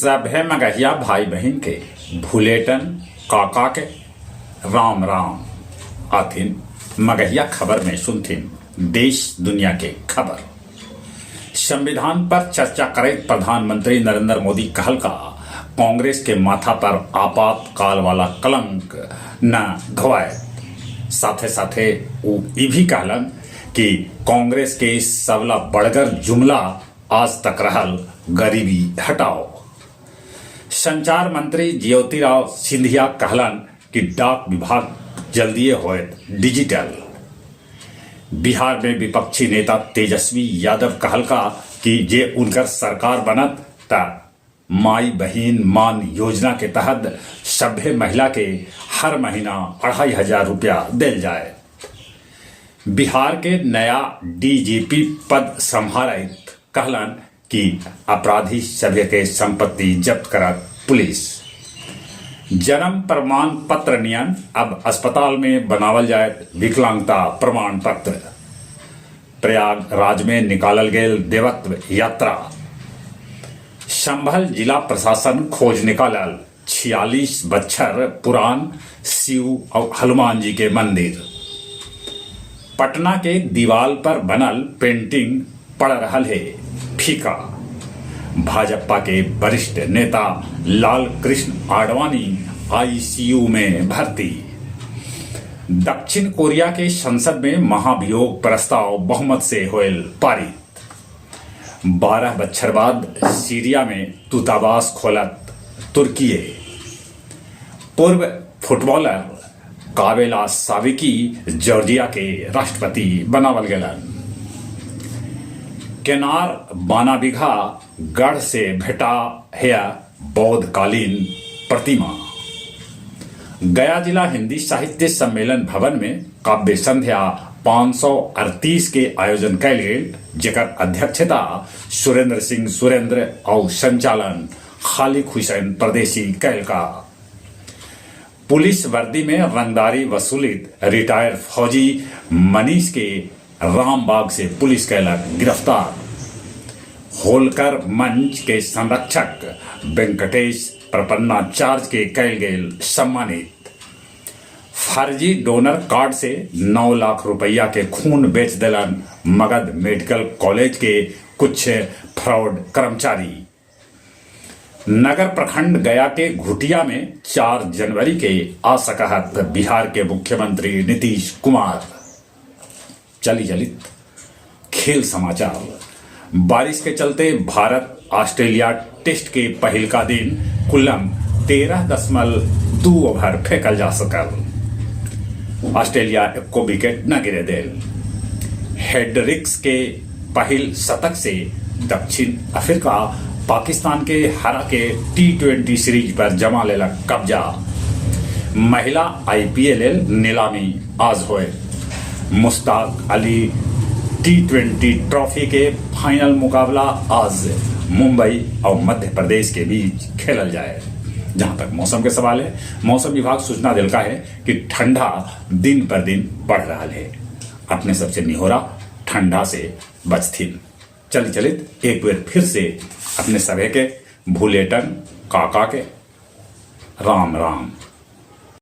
सभे मगहिया भाई बहिन के भुलेटन काका के राम राम। आथिन मगहिया खबर में सुनथिन देश दुनिया के खबर। संविधान पर चर्चा करैत प्रधानमंत्री नरेंद्र मोदी कहलका, कांग्रेस के माथा पर आपातकाल वाला कलंक न धोआयत। साथे-साथे ऊ ई भी कहलन कि कांग्रेस के सबला बड़गर जुमला आज तक रहल गरीबी हटाओ। संचार मंत्री ज्योतिराव सिंधिया कहलन कि डाक विभाग जल्दीए होयत डिजिटल। बिहार में विपक्षी नेता तेजस्वी यादव कहलका कि जे उनकर सरकार बनत त माई बहिन मान योजना के तहत सभे महिला के हर महीना 2500 रुपया देल जाए। बिहार के नया डीजीपी पद संभालत कहलन कि अपराधी सभे के संपत्ति जब्त करत पुलिस। जन्म प्रमाण पत्र नियन अब अस्पताल में बनावल जायत विकलांगता प्रमाण पत्र। प्रयागराज में निकालल गेल देवत्व यात्रा। संभल जिला प्रशासन खोज निकालल 46 बच्छर पुरान शिव और हनुमान जी के मंदिर। पटना के दीवाल पर बनल पेंटिंग पड़ रहल हे फीका। भाजपा के वरिष्ठ नेता लाल कृष्ण आडवाणी आईसीयू में भर्ती। दक्षिण कोरिया के संसद में महाभियोग प्रस्ताव बहुमत से होयल पारित। 12 बच्छर बाद सीरिया में दूतावास खोलत तुर्कीये। पूर्व फुटबॉलर कावेला साविकी जॉर्जिया के राष्ट्रपति बनावल गेलन। केनार बानाबिघा गढ़ से भेटा हेय बौद्धकालीन प्रतिमा। गया जिला हिंदी साहित्य सम्मेलन भवन में काव्य संध्या 538 के आयोजन कैल गेल, जेकर अध्यक्षता सुरेंद्र सिंह सुरेंद्र और संचालन खालिक हुसैन परदेसी कैल का। पुलिस वर्दी में रंगदारी वसूलित रिटायर फौजी मनीष के रामबाग से पुलिस कैलक गिरफ्तार। होलकर मंच के संरक्षक वेंकटेश प्रपन्नाचार्य के कैल गेल सम्मानित। फर्जी डोनर कार्ड से 9 लाख रुपया के खून बेच देलन मगध मेडिकल कॉलेज के कुछ फ्रॉड कर्मचारी। नगर प्रखंड गया के घुटिया में 4 जनवरी के आ सकहत बिहार के मुख्यमंत्री नीतीश कुमार। चली चलित खेल समाचार। बारिश के चलते भारत ऑस्ट्रेलिया टेस्ट के पहिलका दिन कुल्लम 13.2 ओवर फेंकल जा सकल। ऑस्ट्रेलिया एको विकेट न गिरे देल। हेडरिक्स के पहिल शतक से दक्षिण अफ्रीका पाकिस्तान के हरा के टी20 सीरीज पर जमा लेलक कब्जा। महिला आईपीएल नीलामी आज होए। मुश्ताक अली टी20 ट्रॉफी के फाइनल मुकाबला आज मुंबई और मध्य प्रदेश के बीच खेलल जाए। जहां तक मौसम के सवाल है, मौसम विभाग सूचना दिलका है कि ठंडा दिन पर दिन बढ़ रहा है। अपने सबसे निहोरा ठंडा से बचथिन। चली चलित एक बार फिर से अपने सभे के भूलेटन काका के राम राम।